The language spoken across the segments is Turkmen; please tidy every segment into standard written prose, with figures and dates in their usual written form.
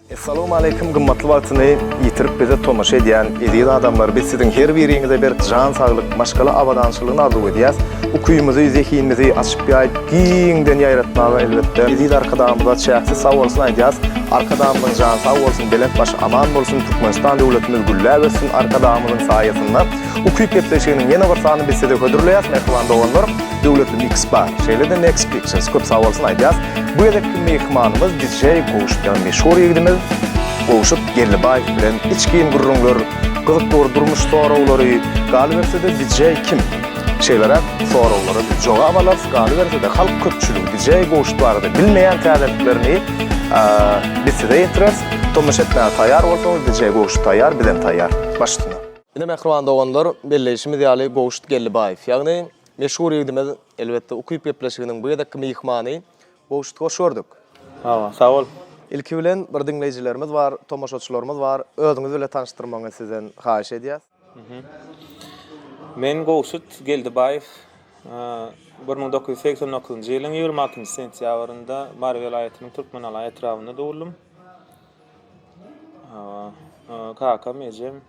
Essalawmaleýkim gymmatly wagtyny ýitirip bize tomaşa edýän eziz adamlar biz siziň her biriňize berk jan saglyk maşgala abadançylygyny arzuw edýäs ukymyzy zehinimizi açyp ýaýyp giňden ýaýratmaga elbetde eziz Arkadagymyza çäksiz sag bolsun aýdýas Arkadagymyzyň jany sag bolsun belent başy aman bolsun Türkmenistan döwletimiz gülläp össün Arkadagymyzyň saýasynda Ukyp gepleşiginiň ýene bir sanyny biz size hödürleýäs mähriban doganlar Döwletli Mix Bar şeýle-de Next Pictures köp sag bolsun aýdýas Bu gezekki myhmanymyz DJ Gowşut ýagny meşhur ýigidimiz Gowşut Geldibaýew bilen içgin gürrüňler, gyzykly bir durmuş soraglary, galyberse-de DJ kim? Şeýleräk soraglara biz jogap alarys, galyberse-de halk köpçüligi DJ Gowşut barada bilmeýän täzeliklerini biz size ýetireris. Tomaşa etmäge taýýar bolsaňyz DJ Gowşut taýýar, bizem taýýar. Baş üstüne. Ine mähriban doganlar, belleýşimiz ýaly Gowşut Geldibaýew, ýagny meşhur ýigidimiz Elbetde Ukyp gepleşiginiň bu gezekki myhmany Gowşut hoş gördük. Hawa, sag bol. Ilki bilen bir diňleýjilerimiz bar, tomaşaçylarymyz bar, özüňiz bile tanyşdyrmagyňyzy sizden haýyş edýäs. Men Gowşut Geldibaýew, 1989-njy ýylyň 26-njy sentýabrynda Mary welaýatynyň Türkmenala etrabynda doguldym. Hawa, kakam, ejem,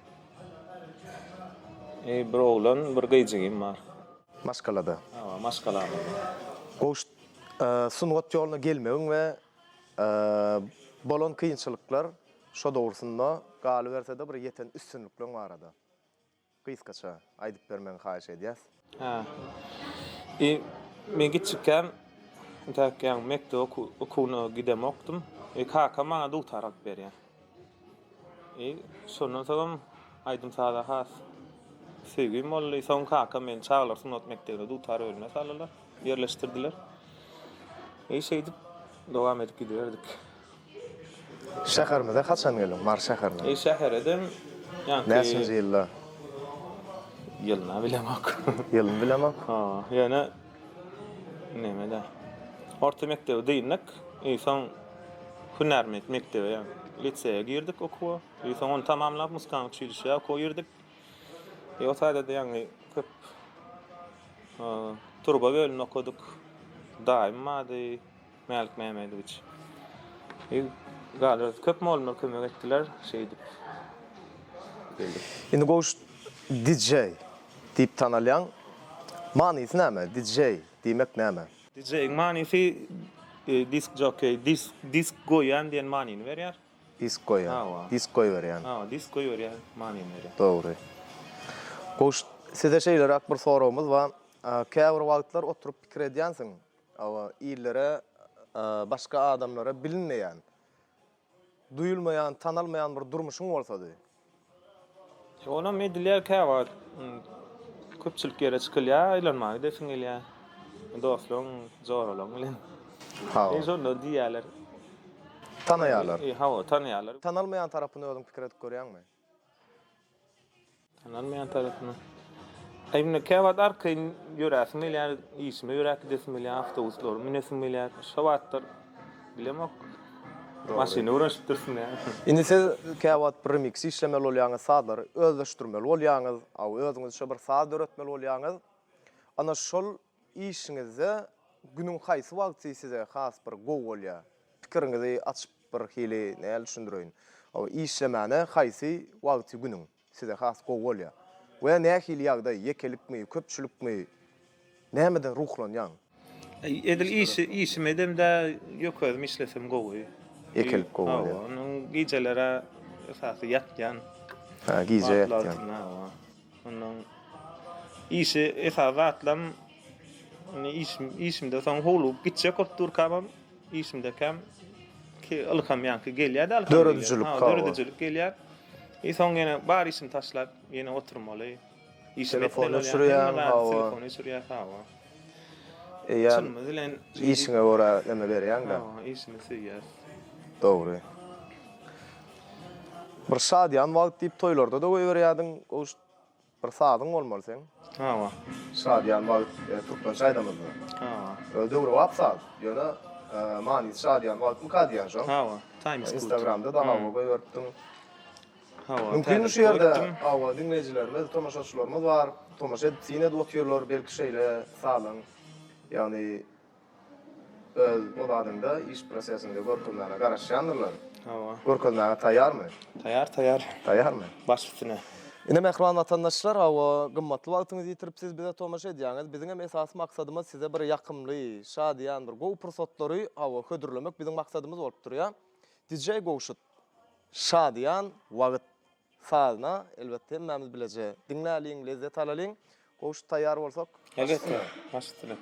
bir oglan, bir gyzjygym bar. Maşgalada. Hawa, maşgalamyzda. Gowşut, sungat ýoluna gelmegiň we bolan kynçylyklar şo dogrusynda, galyberse-de bir ýeten üstünlikleň barada gysgaça aýdyp bermegiňi haýyş edýäs. Hä. I men kiçikäm, entäk ýaňy mekdep okuwyna gidemokdym. I kakam maňa dutar alyp berýär. I şondan soňam aýdym-saza has söýgim boldy. Soň kakam meni çagalar sungat mekdebine dutar bölümine saldylar, ýerleşdirdiler. I şeýdip dowam edip gidiberdik. Şäherimize haçan geldiň, Mary şäherine? I şähere-de ýaňky. Näçinji ýylda? Ýylyny bilemok. Ýylyny bilemok? Ha, ýöne neme-dä. Orta mekdebi dyndyk. I soň hünärment mekdebe, ýagny liseýe girdik okuwa. I soň ony tamamlap muzykal uçilişä okuwa girdik. I o taýda-da ýagny köp turba bölümini okadyk. Daýym bardy, Mälik Mämmedowiç. I galyberse köp mugallymlar kömek etdiler, şeýdip geldik. Indi Gowşut DJ diýip tanalýaň. Manysy näme? DJ diýmek näme? DJ-iň manysy disk jokey, disk disk goýýan diýen manyny berýär. Disk goýýan. Hawa. Disk goýberýän. Hawa, disk goýberýän manyny berýär. Dogry. Gowşut, size şeýleräk bir soragymyz bar. Käbir wagtlar oturyp pikir edýänsiň, hawa, illere, başga adamlara bilinmeýän, duýulmaýan, tanalmaýan bir durmuşyň bolsady. Onam edilýär käwagt köpçülik ýere çykylýar, aýlanmaga gidesiň gelýär. Dostlaryň, joralaryň bilen. Hawa. E şonda diýýärler. Tanaýarlar. E hawa, tanaýarlar. Tanalmaýan tarapyny özüň pikir edip görýäňmi? Tanalmaýan tarapyny. Aý indi käwagt arkaýyn ýöräsim gelýär, işime ýöräp gidesim gelýär, awtobuslara münesim gelýär. Şo wagtlar bilemok. Maşyna öwrenişip dursun ýa. Indi siz käwagt bir remiks işlemeli bolýaňyz, sazlary özleşdirmeli bolýaňyz, aw özüňizçe bir saz döretmeli bolýaňyz. Ana şol işiňizde günüň haýsy wagty size has bir gowy bolýar? Pikiriňizi açyp bir hili näl düşündireýin. Aw işlemäne haýsy wagty günüň size has gowy bolýar? We nähili ýagdaý, ýekelikmi, köpçülikmi, nämeden ruhlanýaň? Edil işi işim edemde ýok özüm işlesem gowy. Ýekelik gowy bolýar. Hawa, onuň gijelere esasy ýatýan. Ha, gije ýatýan. Hawa. Ondan işi esasy zatlam indi işim işimde soň howlugyp gitjek bolup durkamam işimdekäm ki ylham ýaňky gelýär-de ylham. Döredijilik, hawa. Döredijilik gelýär. I soň ýene bar işimi taşlap ýene oturmaly. Işimi Telefon etmeli bolýar. öçürýäň, Hemme zady hawa. telefon öçürýäs, hawa. Eýýäm Çynymyz bilen işiňe görä neme berýäň-dä. Hawa, işimi söýýäs. Dogry. Bir şadyýan wagt diýip toýlarda-da goýberýärdiň, Gowşut. Bir sazyň bolmaly seň. Hawa. Şadyýan wagt türkmençe aýdamyzda. Hawa. Özi döwrebap saz. Ýöne manysy şadyýan wagtmyka diýýän şoň. Hawa. Time is good. Instagramda-da hawa goýberipdiň. Hawa. Mümkin şu ýerde hawa diňleýjilerimiz, tomaşaçylarymyz bar. Tomaşa edip syn edip otyrlar. Belki şeýle sazyň ýagny öz o zadyňda iş prosesiňde görkezmäne garaşýandyrlar. Hawa. Görkezmäge taýýarmy? Taýýar, taýýar. Taýýarmy? Baş üstüne. Ine mähriban watandaşlar, hawa, gymmatly wagtyňyzy ýitirip siz bize tomaşa edýäňiz. Biziň hem esasy maksadymyz size bir ýakymly, şadyýan bir gowy pursatlary, hawa, hödürlemek biziň maksadymyz bolup durýar. DJ Gowşut, Şadyýan wagt sazyna elbetde hemmämiz bileje diňläliň, lezzet alalyň. Gowşut taýýar bolsak, baş üstüne. Elbetde, baş üstüne.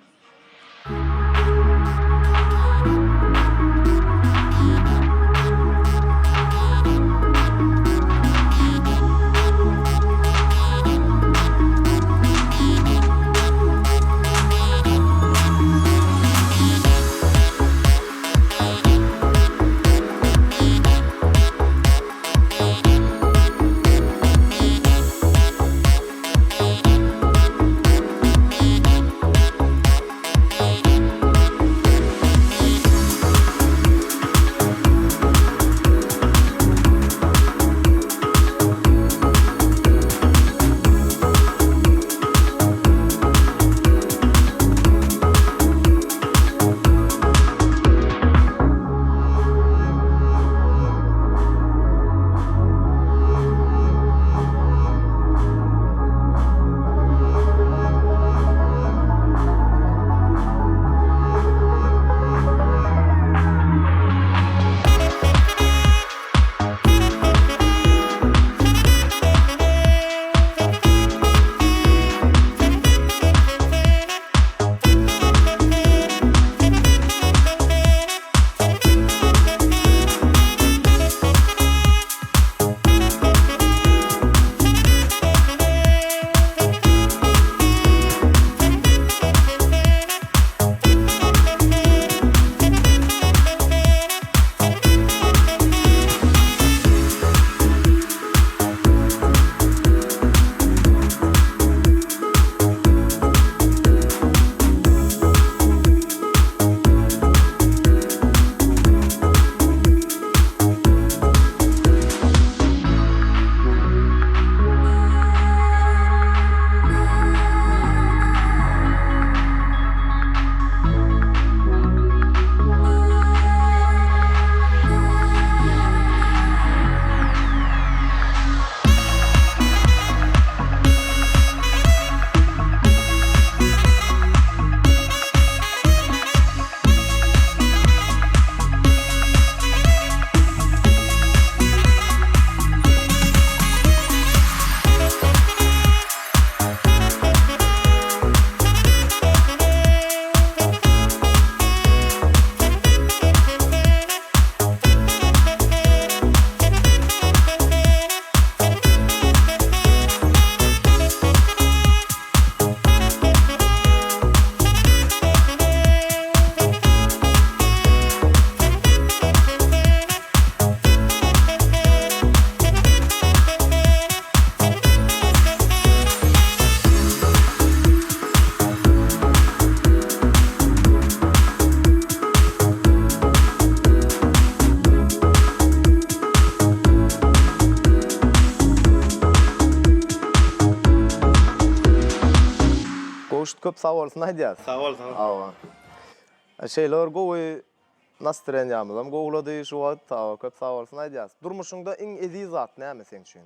Gowşut köp sag bolsun aýdýas. Sag bol, sag bol. Hawa. Şeýle bir gowy nastrenýamyzam gowulady şu wagt. Hawa, köp sag bolsun aýdýas. Durmuşyňda iň eziz zat näme seň üçin?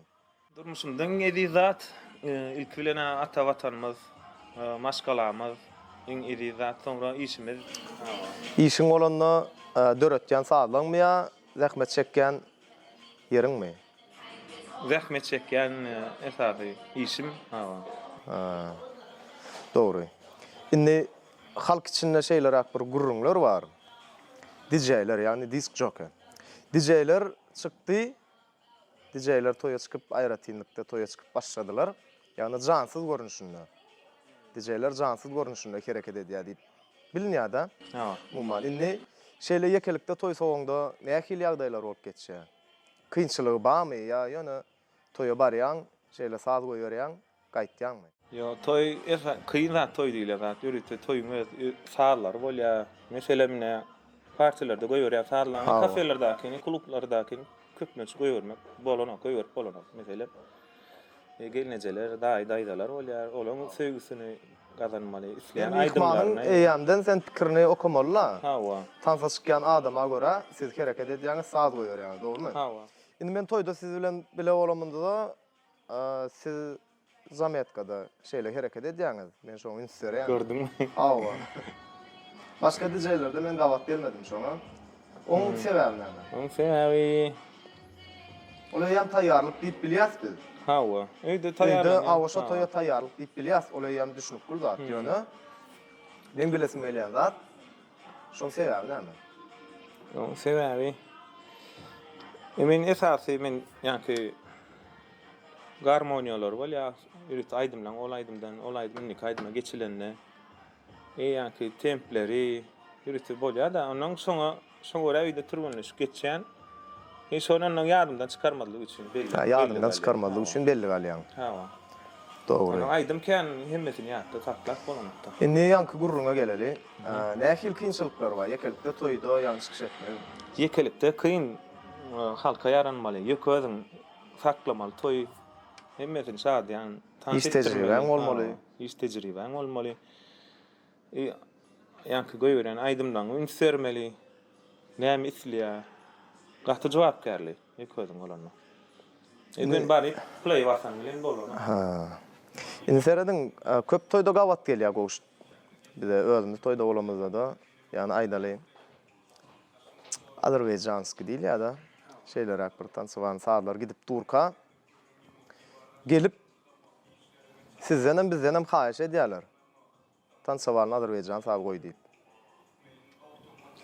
Durmuşymda iň eziz zat, ilki bilen-ä ata Watanymyz, maşgalamyz iň eziz zat, soňra işimiz. Işiň bolanda döretýän sazlaňmy ýa zähmet çekýän ýeriňmi? Zähmet çekýän esasy işim, hawa. Ha. Dogry. Indi halk içinde şeýleräk bir gürrüňler bar. DJ-ler, ýagny disk jockey. DJ-ler çykdy, DJ-ler toýa çykyp, aýratynlykda toýa çykyp başladylar. Ýagny jansyz görnüşinde. DJ-ler jansyz görnüşinde hereket edýär diýip bilinýär-dä. Hawa. Umuman, indi şeýle ýekelikde toý sowaňda nähili ýagdaýlar bolup geçýär? Kynçylygy barmy ýa ýöne toýa barýaň, şeýle saz goýberýäň, gaýtýaňmy? Ýok, toý esa kyn zat toý diýlen zat. Ýörite toýuň öz sazlary bolýar. Meselem ine partilerde goýberýän sazlaryny, kafelerdäkini, klublardakini köplenç goýbermek bolanok, goýberip bolanok. Meselem gelnejeler, daýy-daýzalar bolýar. Olaryň söýgüsini. gazanmaly, isleýän Myhmanyň aýdymlaryny. eýýämden sen pikirini okamaly-la. Hawa. Tansa çykýan adama görä siz hereket edýäňiz, saz goýberýäňiz, dogrumy? Hawa. Indi men toýda siz bilen bile bolamynda-da siz zametkada şeýle hereket edýäňiz, men şoňa üns berýän. Gördüňmi? Hawa. Başga DJ-lerde men gabat gelmedim şoňa. Oň sebäbi näme? Oň sebäbi Ol eýýäm taýýarlyk diýip bilýäs biz. Hawa. Öýde taýýarlanýan. Öýde hawa şo toýa taýýarlyk diýip bilýäs. Ol eýýäm düşnükli zat. Ýöne meň bilesim gelýän zat şoň sebäbi näme? Oň sebäbi e men esasy men ýaňky garmoniýalar bolýar. Ýörite aýdymlaň ol aýdymdan ol aýdym indiki aýdyma geçilende Eýýämki templeri ýörite bolýar-da, onnoň şoňa şoňa görä öýde türgenleşip geçýän. E şony onnoň ýadymdan çykarmazlyk üçin belli. Ha, ýadyňdan çykarmazlyk üçin bellik alýaň. Hawa. Dogry. Onnoň aýdym kän hemmesini ýatda saklap bolanokda. Indi ýaňky gürrüňe geleli. Nähili kynçylyklar bar ýekelikde toýda ýaňy çykyş etmegiň? Ýekelikde kyn, halka ýaranmaly, ýeke özüň saklamaly toýy, hemmesini şadyýan tans Iş tejribäň bolmaly. Iş tejribäň bolmaly. Ýaňky goýberýän aýdymlaryňa üns bermeli. Näme isleýär? Gaty jogapkärli ýeke özüň bolanda. Eden baryp play basan bilen bolanok. Ha. Indi serediň, köp toýda gabat gelýär gowşut. Bize özümiz toýda bolamyzda-da, ýagny aýdaly, azerbaýjanskiý diýilýär-de, şeýleräk bir tansywan sazlar gidip durka, gelip Sizdenem bizdenem haýyş edýärler. Tansowalyny Azerbaýjan saz goý diýip.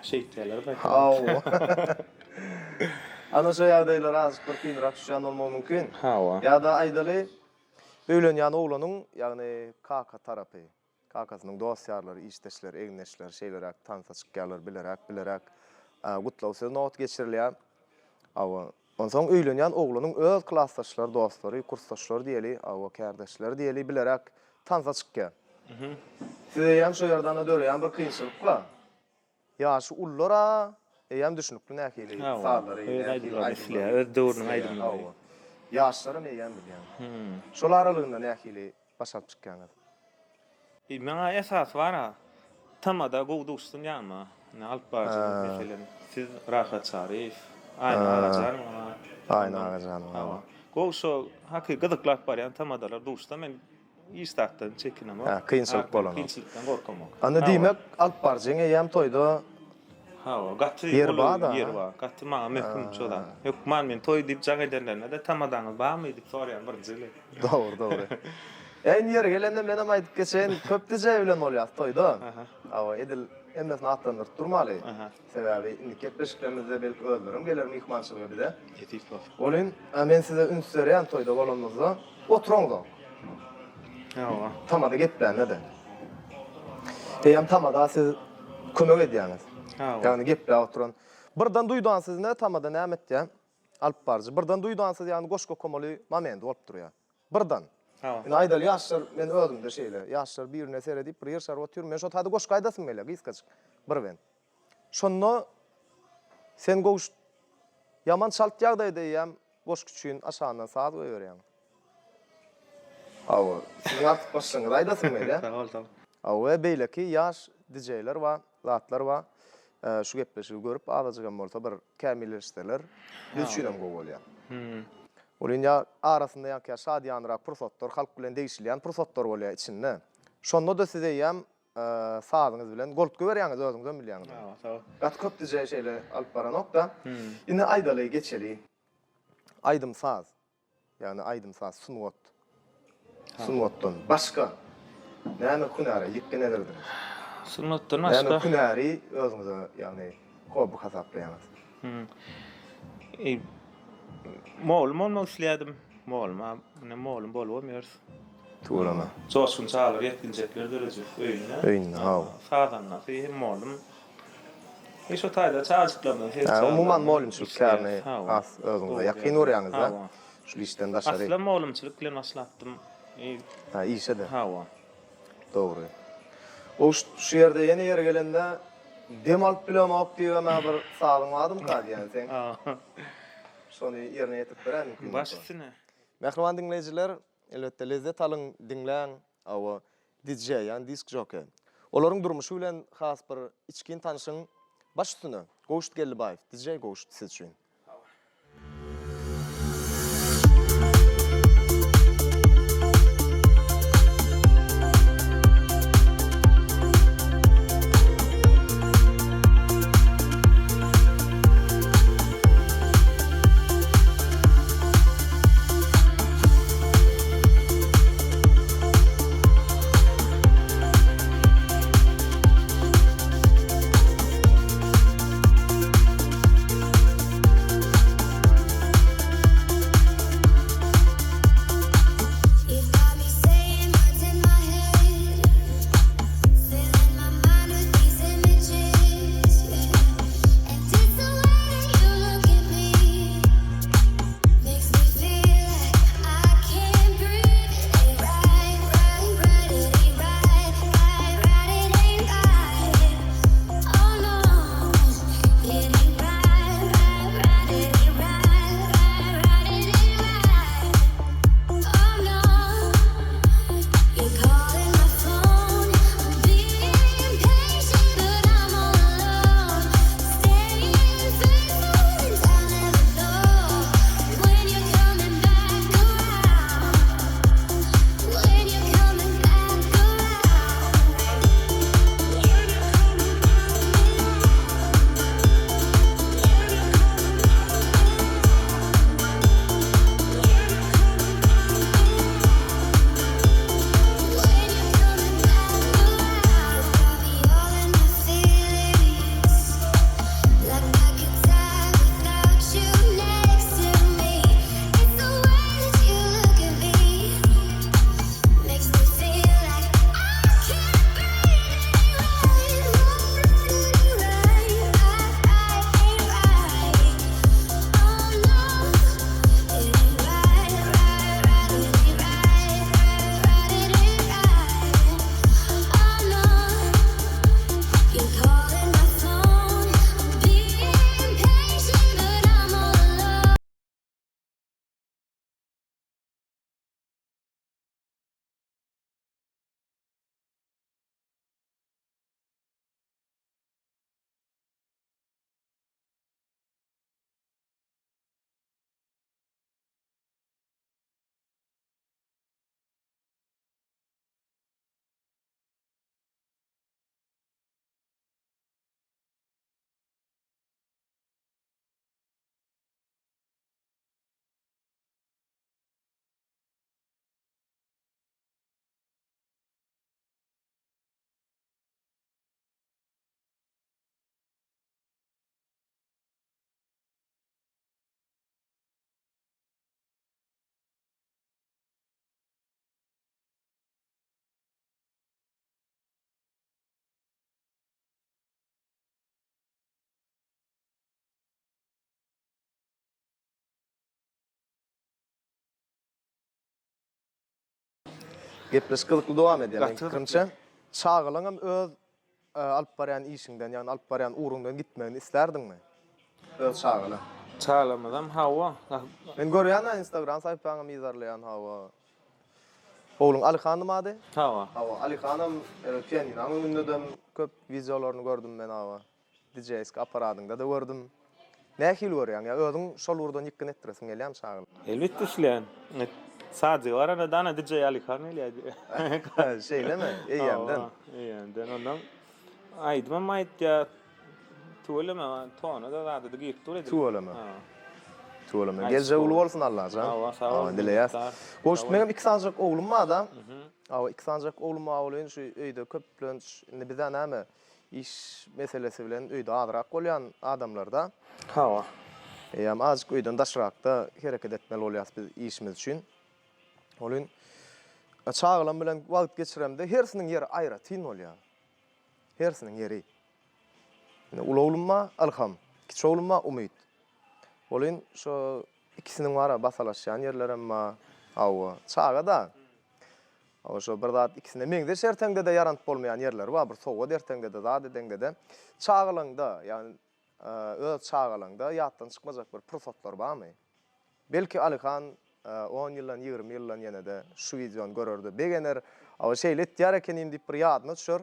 Şeýtýärler gaýtam. Hawa. Ana şo ýagdaýlar azajyk bir kynrak düşýän bolmagy mümkin. Hawa. Ýa-da aýdaly, öýlenýän oglanyň, ýagny kaka tarapy. Kakasynyň dost-ýarlary, işdeşleri, egindeşleri şeýleräk tansa çykýarlar, bileräk, bileräk gutlag söz nobat geçirilýär. Hawa, onsoň öýlenýän oglanyň öz klasdaşlary, dostlary, kursdaşlary diýeli, hawa, kärdeşleri diýeli, bileräk tansa çykýar. Siz eýýäm şo ýerde ana döreýän bir kynçylyk bar. Ýaşy ulular-a eýýäm düşnükli nähili sazlary, nähili aýdymlary öz döwrüniň aýdymlary. Ýaşlaram eýýäm bilýän. Şol aralygynda nähili baş alyp çykýaňyz? Maňa esasy bar-a, tamada gowy duşsun ýanyma. Ine alyp baryjy meselem siz Rahat Çaryýew, Aýna Agajanowa bar. Aýna Agajanowa. Hawa. Gowy şo haky gyzyklap barýan tamadalar duşsa men Hiç zatdan çekinemok. Hä, kynçylyk bolanok. Kynçylykdan gorkamok. Onda diýmek, alyp baryjyň eýýäm toýda Hawa, gaty ýeri uly bar-da. ýeri bar. Gaty maňa möhüm şo zat. Hökman men toý diýip jaň edenlerinde-de tamadaňyz barmy diýip soraýan birinji bilen. Dogry, dogry. E, indi ýeri gelende menem aýdyp geçeýin, köp DJ bilen bolýas toýda. Hawa, edil hemmesini atlandyryp durmaly. Sebäbi indiki gepleşiklerimizde belki özlerem geler myhmançylyga bize. Nesip bolsa. Welin, men size üns berýän toýda bolanymyzda oturanzok. Hawa. Tamada geplände-de. Eýýäm tamada siz kömek edýäňiz. Hawa. Ýagny gepläp oturan. Birden duýdansyz ine tamada näme etýär? Alyp baryjy. Birden duýdansyz ýagny goşgy okamaly momenti bolup durýar. Birden. Hawa. Ine aýdaly ýaşlar, men özümde şeýle. Ýaşlar birine seredip bir ýyrşaryp otyryn. Men şo taýda goşgy aýdasym gelýär, gysgajyk bir bent. Şonda sen Gowşut ýaman çalt ýagdaýda eýýäm goşgy üçin aşagyndan saz goýberýäň. Hawa, siziň artykmaçlygyňyzy aýdasym gelýär. Sag bol, sag bol. Hawa we beýleki ýaş DJ-ler bar, zatlar bar. Şu gepleşigi görüp azajygam bolsa bir kämilleşseler biz üçinem gowy bolýar. Welin ýa arasynda ýaňky ýa şadyýanrak pursatlar, halk bilen degişilýän pursatlar bolýar içinde. Şonda-da siz eýýäm sazyňyz bilen goltgy berýäňiz özüňizem bilýäňiz. Hawa, sag bol. Gaty köp DJ şeýle alyp baranok-da. Indi aýdaly geçeli. Aýdym-saz. Ýagny aýdym-saz sungat. Sungatdan başga näme hünäre ýykgyn ederdiňiz? Sungatdan başga? Näme hünäri özüňize ýagny hobby hasaplaýaňyz? Mugallym bolmak isleýärdim. Mugallym, ine mugallym bolubam ýörüs. Tüweleme. Joşgun çagalar ýetginjekler döredijilik öýünde. Öýünde, hawa. Sazandasy hem mugallym. E şo taýda çagajyklardan ses çykarýar. Umuman mugallymçylyk kärini has özüňize ýakyn görýäňiz-dä? Şul işden daşary. Aslym mugallymçylyk bilen başlapdym. Ha, işe-de. Hawa. Dogry. Goşt şu ýerde ýene ýeri gelende dem alyp bilemok diýibem-ä bir sazyň bardymyka diýýän seň. Şony ýerine ýetirip beräý mümkin bolsa. Baş üstüne. Mähriban diňleýjiler, elbetde lezzet alyň, diňläň. Hawa. DJ, ýagny disk jokey. Olaryň durmuşy bilen has bir içgin tanşyň. Baş üstüne, Gowşut Geldibaýew, DJ Gowşut siz üçin. Gepleşik gyzykly dowam edýär meň pikirimçe. Çagalaňam öz alyp barýan işiňden, ýagny alyp barýan ugruňdan gitmegini islärdiňmi? Öz çagalaň. Çagalarymyzam hawa. Men görýän-ä instagram sahypaňam yzarlaýan hawa. Ogluň Alyhandymy ady? Hawa. Hawa, Alyhanam pianinaň öňündedem köp wideolaryny gördüm men hawa. DJ-ski apparadyňda-da gördüm. Nähili görýäň? Ýa özüň şol ugurdan ýykgyn etdiresiň gelýärmi çagalara? Elbetde isleýän. Sadyga baranda dana DJ Alyhan gelýär diýýär. Şeýlemi? Eýýämden. Hawa, eýýämden. Ondan aýdymam aýtýar. Tüweleme, tona-da zada-da girip dur edil. Tüweleme. Tüweleme. Geljegi uly bolsun Allajan. Hawa, sag bol. Dileýäs. Goşut meňem iki sanjak oglum bar-da. Hawa, iki sanjak oglum bar welin şu öýde köplenç indi bizä näme Iş meselesi bilen öýde azrak bolýan adamlarda. Hawa. Eýýäm azajyk öýden daşrakda hereket etmeli bolýas biz işimiz üçin. Ol çagalam bilen wagt geçiremde hersiniň ýeri aýratyn bolýar. Hersiniň ýeri. Indi uly oglum bar, Ylham. Kiçi oglum bar, Umyt. Ol şo ikisiniň bar-a basalaşýan ýerlerem bar. Hawa, çaga-da. Hawa şo bir zat ikisine meňzeş erteňde-de ýaranyp bolmaýan ýerleri bar, bir sowgat erteňde-de, zat edeňde-de. Çagalaňda, ýagny öz çagalaňda ýatdan çykmajak bir pursatlar barmy? Belki Alyhan. On ýyldan, 20 ýyldan ýene-de şu wideony görer-de begener. Awa şeýle etýär ekenim diýip bir ýadyna düşer.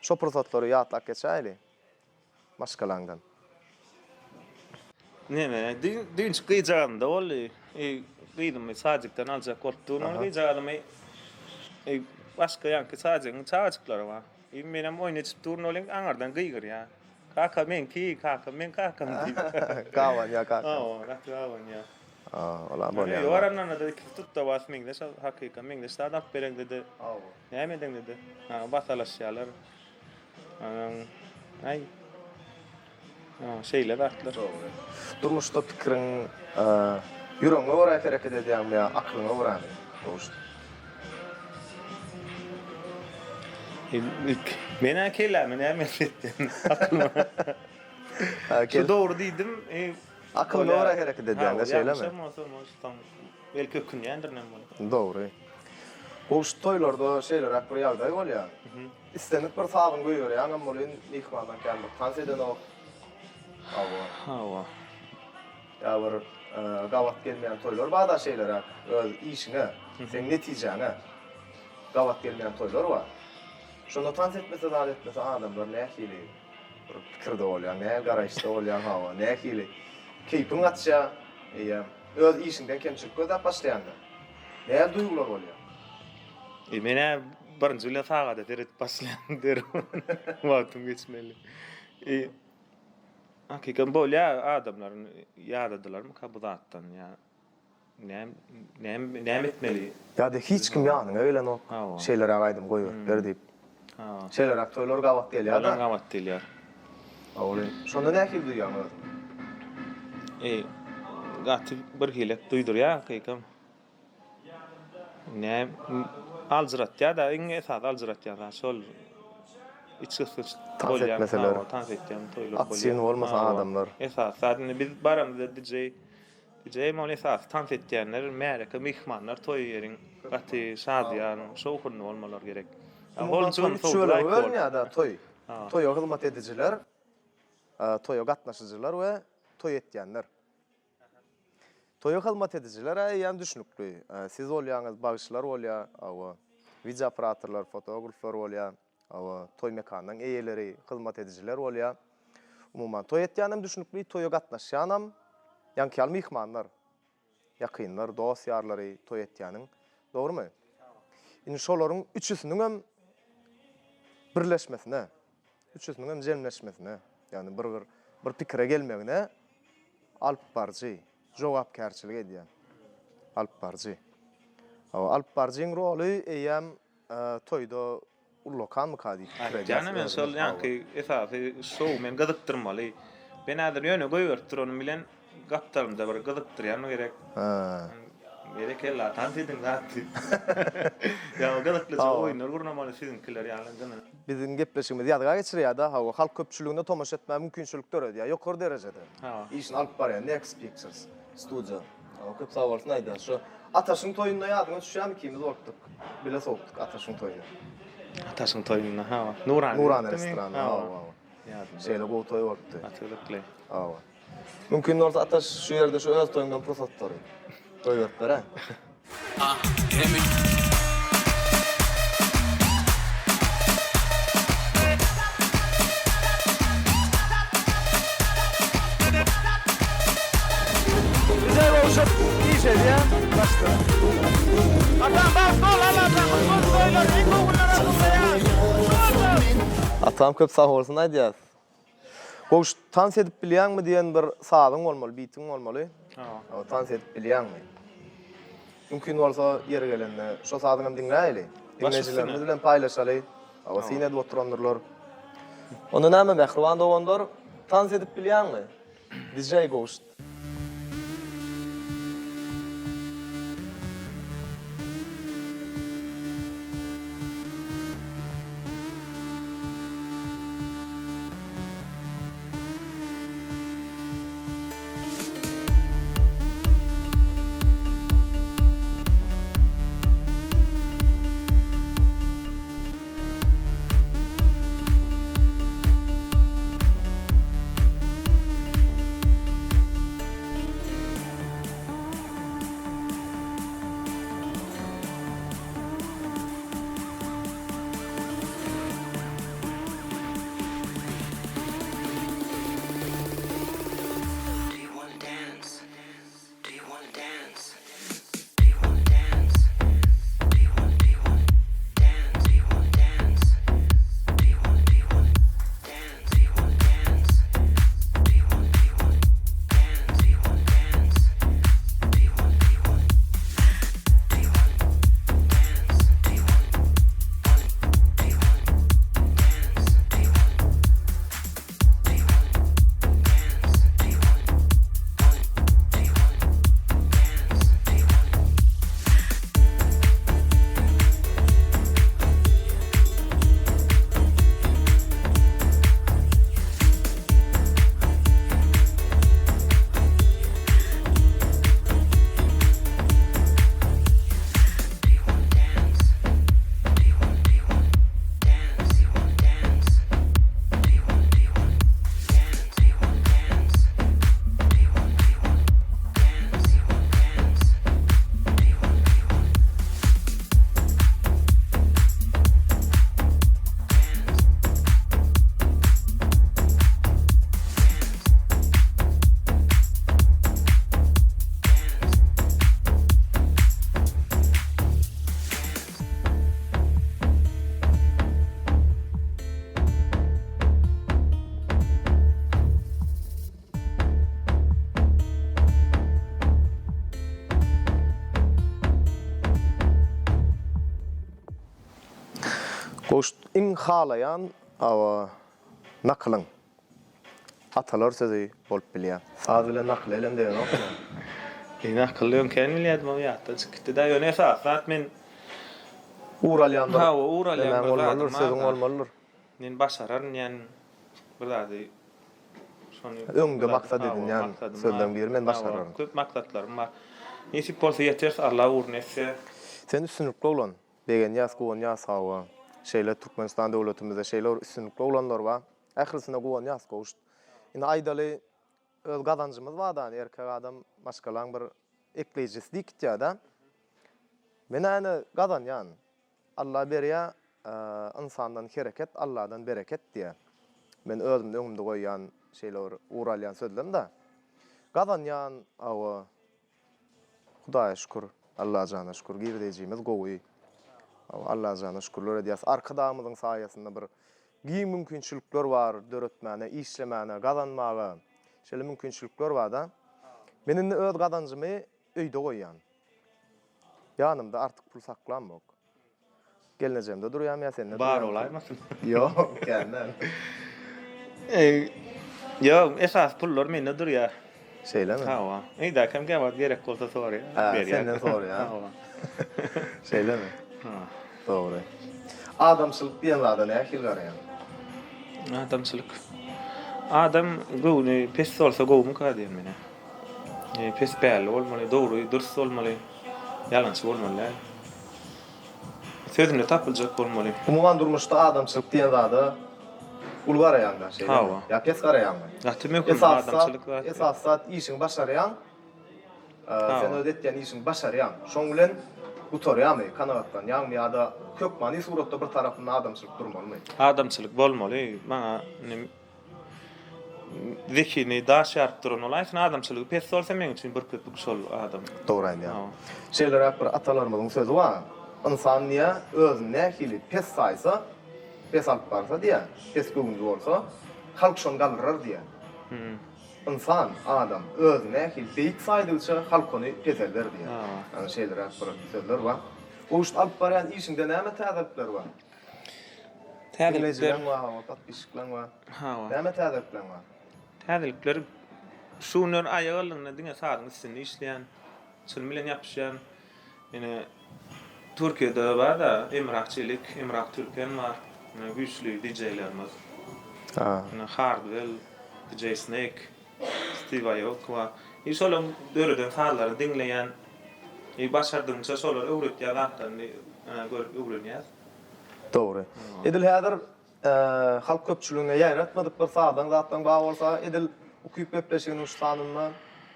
Şo pursatlary ýatlap geçäýeli maşgalaňdan. Neme, düýn düýnçi gyzjagazymda boldy. Eý, gyzymy sadikden aljak bolup durun ol gyzjagazymy. Eý, başga ýaňky sadigiň çagajyklary bar. Eý, menem oýun edişip durun ol aňyrdan gygyrýar. Kaka meňki, kaka meň kakam diýip. Gabanýar kaka. Hawa, gaty gabanýar. Ha, olam bolýar. Öýe baranlarynda-da ikisi tutda-bas meňzeş hakyka meňzeş zat alyp bereňde-de. Hawa. Näme edeňde-de, ha, basalaşýarlar. Onuň, aý, şeýle zatlar. Dogry. Durmuşda pikiriň, ýüregiňe görä hereket edýäňmi ýa aklyňa görämi, Doguşt? Ilk, men-ä kelläme näme etdim, aklyma. Şu dogry diýdim. Aklyňa görä hereket edýäň-dä, şeýlemi? Ýalňyşam bolsam, soň belki ökünýändirin hem. Dogry. Gowşut toýlarda şeýleräk bir ýagdaý bolýar. Islendik bir sazyňy goýberýäňem welin myhmanlar kän bir tans edenok. Hawa. Hawa. Ýa bir gabat gelmeýän toýlar bar-da şeýleräk öz işiňe, seň netijäňe gabat gelmeýän toýlar bar. Şonda tans etmese zat etmese adamlar nähili bir pikirde bolýar, nähili garaýyşda bolýar, hawa, nähili keýpiň gaçýar eýýäm. Öz işiňden kemçilik gözläp başlaýaňda. Nähili duýgular bolýar? E, men-ä birinji bilen sagada seredip başlaýan derrew wagtym geçmeli. E, hakykat bolýar adamlar ýadadylarmyka bu zatdan ýa näme näme näme etmeli? Ýa-da hiç kim ýanyňa gelenok, şeýleräk aýdym goýberip ber diýip. Şeýleräk toýlar gabat gelýär-de. Olar gabat gelýär. Dogry. Şonda nähili duýýaň özüňi? E, gaty birhili duýdurýar hakykam. Näme aljyratýar-da, iň esasy aljyratýan zat şol içgysgynç Tans etmeseler. Tans etýän toýlar bolýar. Aktiwny bolmasa adamlar. Esasy zat indi biz baramyzda DJ DJ hem ol esasy tans etýänler, märeke, myhmanlar toý ýeriň gaty şadyýan, şowhunly bolmalary gerek. Umuman toý üç bölege bölünýär-de toý. Toýa hyzmat edijiler, toýa gatnaşyjylar we toý etýänler. Toýa hyzmat edijiler-ä eýýäm düşnükli. Siz bolýaňyz, bagşylar bolýar, hawa, wideooperatorlar, fotograflar bolýar, hawa, toý mekanynyň eýeleri, hyzmat edijiler bolýar. Umuman, toý etýänem düşnükli, toýa gatnaşýanam, ýaňky ýaly myhmanlar, ýakynlar, dost-ýarlary toý etýäniň. Dogrumy? Indi şolaryň üçüsiniňem birleşmesine, üçüsiniňem jemleşmesine, ýagny bir-bir bir pikire gelmegine Alypbaryjy, jogapkärçilik edýän alypbaryjy. Hawa, alypbaryjyň roly eýýäm toýda ullakanmyka diýip pikir edýäs. Aýtýanam men şol ýaňky esasy şou men gyzykdyrmaly. Men häzir ýöne goýberip duranym bilen gapdalymda bir gyzykdyrýan gerek. Hä. Berekella, tans ediň zat diýip. Ýa gyzyklyja oýunlar gurnamaly siziňkiler ýaly gyny. Biziň gepleşigimizi ýazga geçirýär-de, hawa, halk köpçüligine tomaşa etmäge mümkinçilik döredýär, ýokary derejede. Işini alyp barýan Next Pictures studiýa. Hawa, köp sag bolsun aýdýas. Şu Ataşyň toýunda ýadyňa düşýärmi, ikimiz bolupdyk, bile sowupdyk Ataşyň toýuny. Ataşyň toýunda, hawa. Nurana. Nurana restoranda, hawa, hawa. Ýadymda. Şeýle gowy toý bolupdy. Gaty gyzykly. Hawa. Mümkin bolsa Ataş şu ýerde şu öz toýuňdan pursatlary goýberip ber-ä. Bize gowşut iş edýär başda. Atam bagtly bol Allajan gutly toýlar iň gowy günler arzuwlaýas. Atam köp sag bolsun aýdýas. Gowşut, tans edip bilýäňmi diýen bir sazyň bolmaly, bitiň bolmaly. Hawa. Tans edip bilýäňmi? Mümkin bolsa, ýeri gelende, şo sazyňam diňläýeli. Diňleýjilerimiz bilen paýlaşaly. Hawa, syn edip oturandyrlar. Onda näme, mähriban doganlar, tans edip bilýäňmi? DJ Gowşut. Goşt iň halaýan awa nakylyň atalar sözi bolup bilýär. Saz bilen nakyl elem degenokmy? Men nakyl öň kän bilýärdim ol ýatdan çykyp gitdi-dä. Ýöne esasy zat men Ugur alýan bir Hawa ugur alýan nemäň bir bolmalydyr, zadym sözüň bar-da. bolmalydyr. Men başararyn diýen bir zady şony Öňde maksat edinýän sözleň biri men başararyn. Köp maksatlarym bar. Nesip bolsa ýeteris Allah ugruna etse. Sen üstünlikli oglan. Begenýäs guwanýas hawa. Şeýle Türkmenistan döwletimizde şeýle bir üstünlikli oglanlar bar. Ählisine guwanýas gowşut. Indi aýdaly öz gazanjymyz bar-da erkek adam maşgalaň bir ekleýjisi diýip gitýär-de. Men-ä ine gazanýan. Alla berýär, ynsandan hereket, Alladan bereket diýýär. Men özümde öňümde goýýan şeýle bir ugur alýan sözlem-de. Gazanýan, hawa, Hudaýa şükür, Allajana şükür, girdejimiz gowy. Hawa, Allajana şükürler edýäs. Arkadagymyzyň saýasynda bir giň mümkinçilikler bar döretmäne, işlemäne, gazanmaga. Şeýle mümkinçilikler bar-da. Men indi öz gazanjymy öýde goýýan. Ýanymda artyk pul saklamok. Gelnejemde durýarmy ýa sende Bar bolaýmasyn? Ýok, kän däl. Ýok, esasy pullar mende durýar. Şeýlemi? Hawa. Öýdäkem käwagt gerek bolsa soraýar, berýär. Senden soraýar. Hawa. Şeýlemi? Ha. Dogry. Adamçylyk diýen zada nähili garaýaň? Adamçylyk. Adam göwni pes bolsa gowumyka diýen men-ä. Pes pälli bolmaly, dogry, dürs bolmaly, ýalançy bolmaly däl. Sözünde tapyljak bolmaly. Umuman durmuşda adamçylyk diýen zada uly garaýaňda şeýlemi? Hawa. Ýa pes garaýaňmy? Gaty möhüm adamçylyk zat. Esasy zat işiňi başarýaň. Sen öz etýän işiňi başarýaň. Şoň bilen gutarýarmy, kanagatlanýaňmy ýa-da hökmany suratda bir tarapynda adamçylyk durmalymy? Adamçylyk bolmaly. Maňa indi Zehini daş ýaryp duran bolaýsyn, adamçylygy pes bolsa meň üçin bir köpük şol adam. Dogry aýdýaň. Şeýleräk bir atalarymyzyň sözi bar, Ynsan diýýär, özüni nähili pes saýsa, pes alyp barsa diýýär, pes göwünli bolsa, halk şony galdyrar diýýär. Ynsan, adam, özüni nähili beýik saýdygyça halk ony peselder diýýär. Ýagny şeýleräk bir sözler bar. Gowşut alyp barýan işiňde näme täzelikler bar? Täzelikler. Diňleýjileň bar, hawa, podpisçikleň bar. Hawa. Näme täzelikleň bar? Täzelikler şu günler aýak alnynda diňe sazyň üstünde işleýän, çynym bilen ýapyşýan. Ine Türkiýede bar-da Emrah Çelik, Emrah Türken bar. Ine güýçli DJ-lerimiz. Ha. Ine Hardwell, DJ Snake, Steve Aoki bar. I şolaryň döreden sazlaryny diňleýän. I başardygymça şolar öwretýän zatlaryny görüp öwrenýäs. Dogry. Edil häzir halk köpçüligine ýaýratmadyk bir sazyň zatlaň bar bolsa edil ukyp gepleşiginiň şu sanynda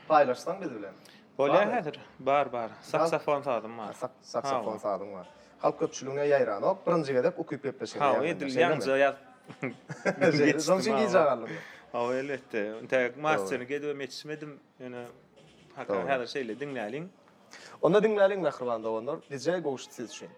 paýlaşsaň biz bilen. Bolýar häzir. Bar bar. Saksofon sazym bar. Saksofon sazyň bar. Halk köpçüligine ýaýranok. Birinji gezek ukyp gepleşigine ýaýranýar. Hawa edil ýaňja ýazyp. Şonuň üçin gijä galdyň. Hawa elbetde. Entäk masterini gedibem ýetişmedim. Ýöne. Haka häzir şeýle diňläliň. Onda diňläliň mähriban doganlar, DJ Gowşut siz üçin.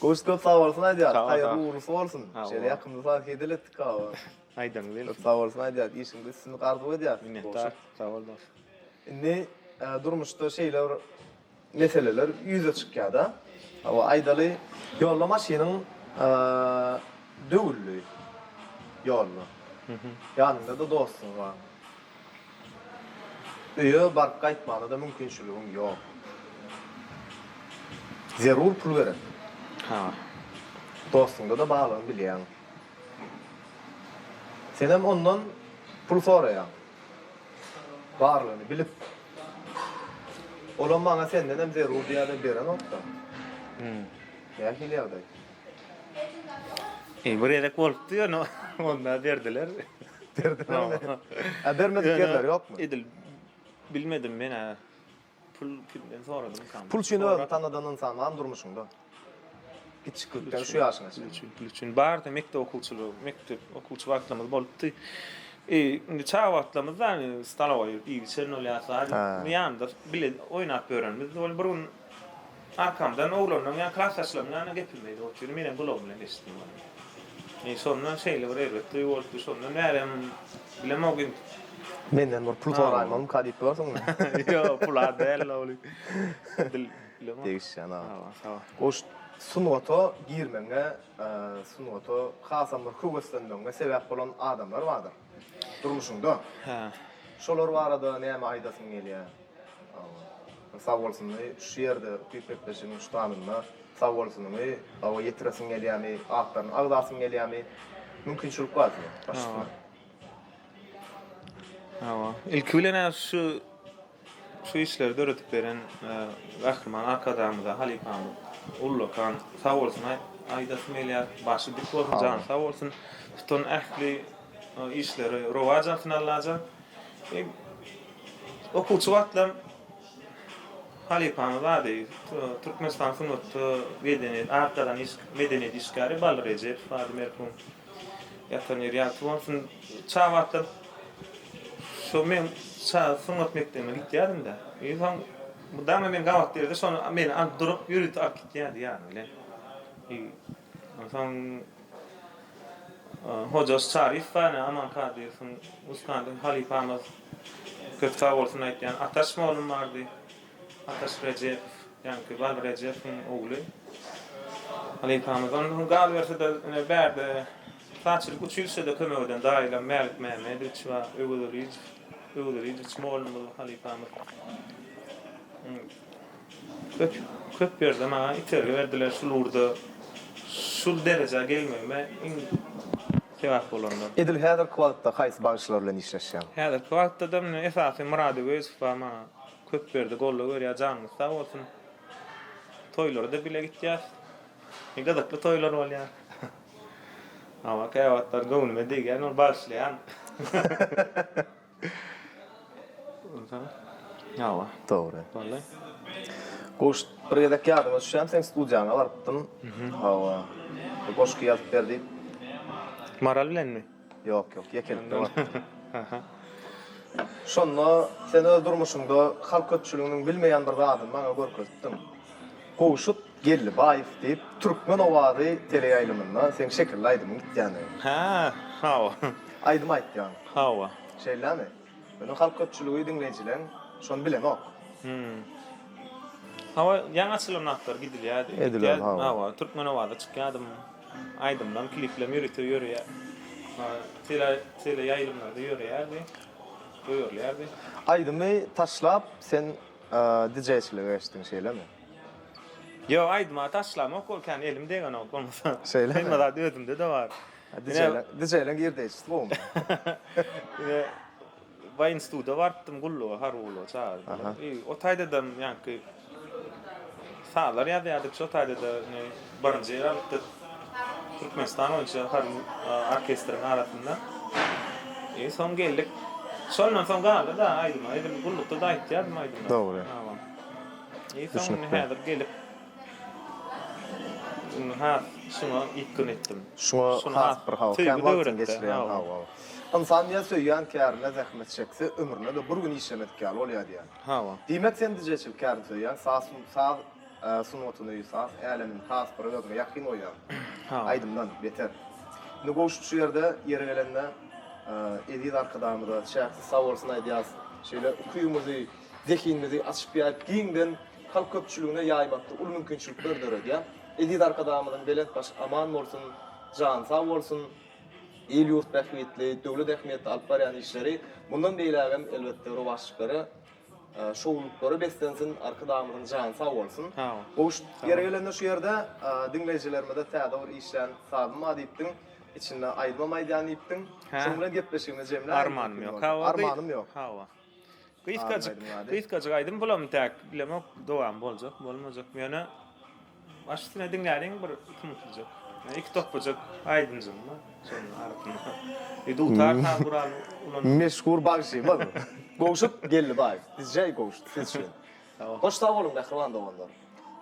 Gowşut köp sag bolsun aýdýar. Haýyrly ugrusy bolsun. Şeýle ýakymly saz hezil etdik hawa. Aýdanyňyz gelsin. Köp sag bolsun aýdýar. Işiňde üstünlik arzuw edýäris. Minnetdar. Sag bol dos. Indi durmuşda şeýle bir meseleler ýüze çykýar-da. Hawa, aýdaly, ýolda maşynyň döwüldi. Ýolda. Ýanyňda-da dostuň bar. Öýe baryp gaýtmana-da mümkinçiligiň ýok. Zerur pul gerek. Ha. Dostuňda-da barlygyny bilýäň. Senem ondan pul soraýaň. Barlygyny bilip. Olam maňa sendenem zerur diýýär-de berenok-da. Nähili ýagdaý? E, bir gezek bolupdy ýöne onda berdiler. Berdilermi? A bermedik ýerleri ýokmy? Edil bilmedim men-ä. Pul kimden soradymkam? Pul üçin özüňi tanadan ynsan barmy durmuşyňda? Kiçilikden şu ýaşyňa çenli. Pul üçin, pul üçin bardy. Mekdep okuwçylygy, mekdep okuwçy wagtlarymyz bolupdy. E, indi çaga wagtlarymyzda hani stolowa ýörüp iýip içen bolýarys. Ýanynda bile oýnap ýörenimiz. Bir gün Arkamdan oglanlaryň ýa klasdaşlarymyň ýanyna gepilmeýdi otyr. Menem gulagym bilen eşitdim ony. E, şondan şeýle bir erbet duýgy bolupdy. Şondan bärem bilemok indi. Menden bir pul soraýmalymyka diýip ýörsüňmi? Ýok, pula däl ol. Dil bilemok. Degişýän aga. Hawa, sag bol. Goş sungata girmegiňe, sungata hasam bir höweslenmegiňe sebäp bolan adamlar bardyr durmuşyňda. Hä. Şolar barada näme aýdasyň gelýär? Hawa. Sag bolsuny şu ýerde ukyp gepleşigiň şu sanynda sag bolsunyňy hawa ýetiresiň gelýärmi, atlaryny agzasyň gelýärmi? Mümkinçilik bar size. Baş üstüne. Hawa. Ilki bilen-ä şu şu işleri döredip beren Gahryman Arkadagymyza, halypamyz ullakan sag bolsun aýdasym gelýär. Başy dik bolsun, jany sag bolsun. Tutan ähli işleri rowaç alsyn Allajan. Okuwçy wagtlam halypamyz bardy. Türkmenistan sungatda medeniýet, at gazanan medeniýet işgäri Bally Rejepow bardy merhum. Ýatan ýeri ýagty bolsun. Çaga wagtlar şo men çaga sungat mekdebine gitýärdim-de. I soň mydama men gabat geldi, şony meni alyp durup ýörite alyp gitýärdi ýany bilen. I onsoň Hojaş Çaryýew bar, Aman Kadyrowyň ussandy halypamyz. Köp sag bolsun aýtýan. Ataş mollum bardy. Ataş Rejepow, ýaňky Bally Rejepowyň ogly. Halypamyz. Ondan galyberse-de, ine, bärde sazçylyk uçilişede kömek eden daýylam Mälik Mämmedowiç bar, Öwez Örijow, Öwez Örijowiç mollumyz, halypamyz. Köp, köp ýerde maňa itergi berdiler şul ugurda şul derejä gelmegime iň sebäp bolanlar. Edil häzirki wagtda haýsy bagşylar bilen işleşýäň? Häzirki wagtda-da indi esasy Murady Öwezow bar maňa köp ýerde goldaw berýär janyňyz sag bolsun. Toýlara-da bile gitýäs. Gyzykly toýlar bolýar. Hawa käwagtlar göwnüme degýän ol bagyşlaýan. Hawa. Dogry. Boldy. Gowşut, bir gezek ýadyma düşýän, seň studiýaňa barypdym. Hawa. Bir goşgy ýazyp ber diýip. Maral bilenmi? Ýok, ýok, ýekelikde barypdym. Şonda sen öz durmuşyňda halk köpçüliginiň bilmeýän bir zadyny maňa görkezipdiň. Gowşut Geldibaýew diýip, Türkmen owazy teleýaýlymynda seň şekilli aýdymyň gitýändigi. Hä, hawa. Aýdym aýtýaň. Hawa. Şeýlemi? Ýöne halk köpçüligi diňleýjileň şony bilenok. Hum. Hawa, ýaňy açylan wagtlar gidilýärdi. Edilýär, hawa. Hawa, Türkmen owaza çykýardym. Aýdymlam, kliplem ýörite ýöreýär. Tele, teleýaýlymlarda ýöreýärdi. Goýberilýärdi. Aýdymy taşlap sen dijeýçilige geçdiň şeýlemi? Ýok, aýdyma taşlamok ol kän elim degenok bolmasa. Şeýlemi? Hemme zat özümde-de bar. Dijeýleň, dijeýleň girdeýjisi gowumy? Ine, Waýnstuda barypdym gulluga, harby gulluga çagyrdylar. I o taýdadam ýaňky sazlar ýazýardyk, şo taýda-da ine birinji ýer alypdyk. Türkmenistan boýunça harby orkestriň arasynda. I soň geldik. Şondan soň galdy-da aýdyma. Edil gullukda-da aýtýardym aýdymlary. Dogry. Hawa. I soň indi häzir gelip indi has şuňa ýykgyn etdim. Şuňa has bir hawa, kän wagtyňy geçirýäň, hawa. Ynsan diýýär söýýän kärine zähmet çekse, ömründe-de bir gün işlemedik ýaly bolýar diýýär. Hawa. Diýmek sen dijeçilik kärini söýýäň, saz saz sungatyny, saz älemini has bir özüňe ýakyn goýýaň. Hawa. Aýdymdan beter. Indi Gowşut şu ýerde ýeri gelende eziz Arkadagymyza çäksiz sag bolsun aýdýarys. Şeýle ukybymyzy, zehinimizi açyp ýaýyp giňden halk köpçüligine ýaýmakda uly mümkinçilikler döredýär. Eziz Arkadagymyzyň belent başy aman bolsun, jany sag bolsun! Il-ýurt bähbitli, döwlet ähmiýetli alyp barýan işleri mundan beýlägem elbetde rowaçlyklara, şowlulyklara beslensin, Arkadagymyzyň jany sag bolsun. Gowşut, ýeri gelende şu ýerde diňleýjilerimize täze bir işlän sazym bar diýipdiň, içinde aýdymam aýdýan diýipdiň. Şonuň bilen gepleşigimizi jemläýeli. Armanym ýok. Hawa. Armanym ýok. Hawa. Gysgajyk, gysgajyk aýdym bulam täk bilemok dowamy boljak, bolmajakmy ýöne baş üstüne diňläliň bir iki minutjyk. Iki topbajyk aýdymjygym bar şonuň arasynda. Bir dutar saz guralyny ulanyp. Meşhur bagşymyz Gowşut Geldibaýew, DJ Gowşut siz üçin. Hoş sag boluň mähriban doganlar.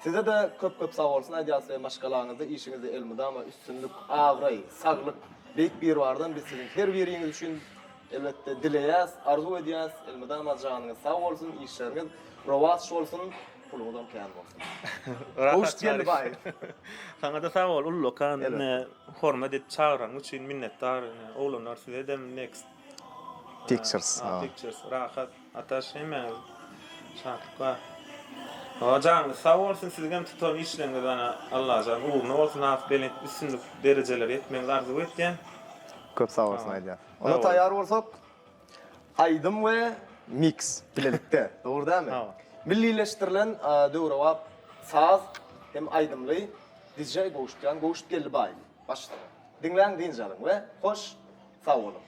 Size-de köp köp sag bolsun aýdýarys we maşgalaňyzda işiňizde elmydama üstünlik, abraý, saglyk, Beýik Biribardan biz siziň her biriňiz üçin Elbetde dileýäs, arzuw edýäs, elmydama janyňyz sag bolsun, işleriňiz rowaç bolsun, puluňyzam kän bolsun. Gowşut Geldibaýew. Saňada sag bol ullakan ine hormat edip çagyranyň üçin minnetdar ine oglanlar sizedem next. Pictures. A Pictures. Rahat. Ataş hemmäňiz şatlyk bar. Hawa janyňyz sag bolsun siziňem tutan işleriňiz ana Allajan ugruna bolsun has belent üstünlik derejelere ýetmegiňizi arzuw etýän. Köp sag bolsun aýdýan. Onda taýýar bolsak aýdym we miks bilelikde. Dogry dälmi? Hawa. Millileşdirilen döwrebap saz hem aýdymly DJ Gowşutjan Gowşutgeldibaýew. Başla. Diňläň dynç alyň we hoş sag boluň.